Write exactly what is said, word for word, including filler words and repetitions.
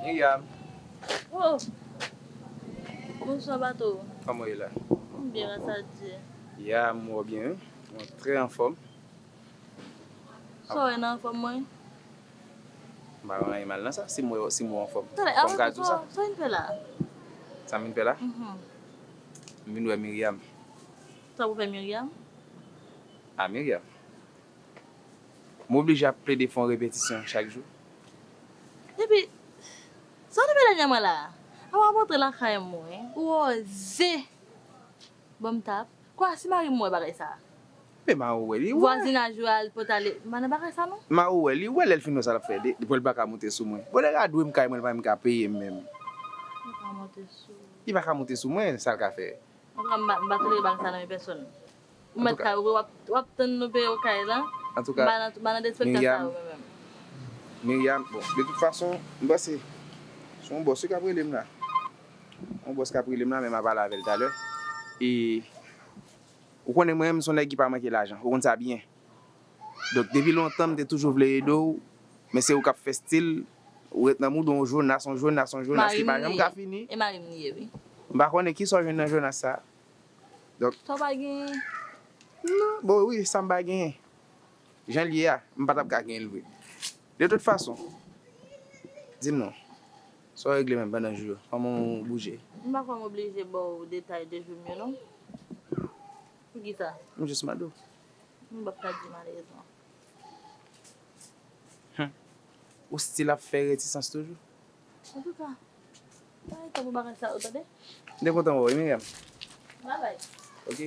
Miriam. Oh! Bonswa, Bato. Kòman w ye la? M byen, gras a Dye. Ya, m wè w byen, wi. Mwen trè anfòm. Sa w wè nan anfòm mwen? M pa wè anyen mal nan sa, si m wè, si m wè w anfòm. Talè, Fò m ka di w sa. Sa w vin fè la? Sa m vin fè la? Mhm. M vin wè Miriam. Sa w fè Miriam? A Miriam. M oblije ap plede fè yon repetisyon chak jou. Epi, sa w te fè dènyèman la? Avan w ap antre lakay mwen, ou oze ban m tap. Kwa si mari m wè bagay sa? Men mari w wè li wè. Vwazinaj ou al pote ale. M pa nan bagay sa non. Mari w wè li wè lè l fin wè sa l ap fè. Depi l pa ka monte sou mwen. Bon, nèg la dwe m kay mwen, l pa menm ka peye m menm. Mwen pa monte sou. Li pa ka monte sou mwen, sa l ka fè? Antouka, m pa, m pa tolere bagay sa nan men pèsonn. Ou mèt Antouka. Kay ou, w ap, w ap tann nou peye w kay la. Antouka, M pa nan, m pa nan despektak sa Miriam. Ou menm. Miriam, bon, de tout fason, m panse se yon bòs wi k ap rele m la. Yon bòs k ap rele m la, men m a pale avè l talè. E ou konnen mwen menm, m se yon nèg ki pa manke lajan. Ou konn sa byen. Donk, depi lontan, m te toujou vle ede w, men se ou k ap fè stil, ou ret nan moud yon Jonas, yon Jonas, yon Jonas ki pa janm ka fini. E mari m li ye, wi. M pa konnen kisa w jwenn nan Jonas sa. Donk, Sa w pa genyen? Non, bon, wi, sa m pa genyen. Jan l ye a, m pa t ap ka genyen l vre. De tout fason, di m non, sa w regle menm pandan jou yo? Kòman w bouje? M pa kwè m oblije ba w detay de jou m yo, non. Poukisa? M jis mande w. M p ap ka di malerezman. Ou still ap fè retisans toujou? Antouka, pa gen tan pou bagay sa yo, tande? M te kontan wè w, wi, Miriam. Babay. Ok.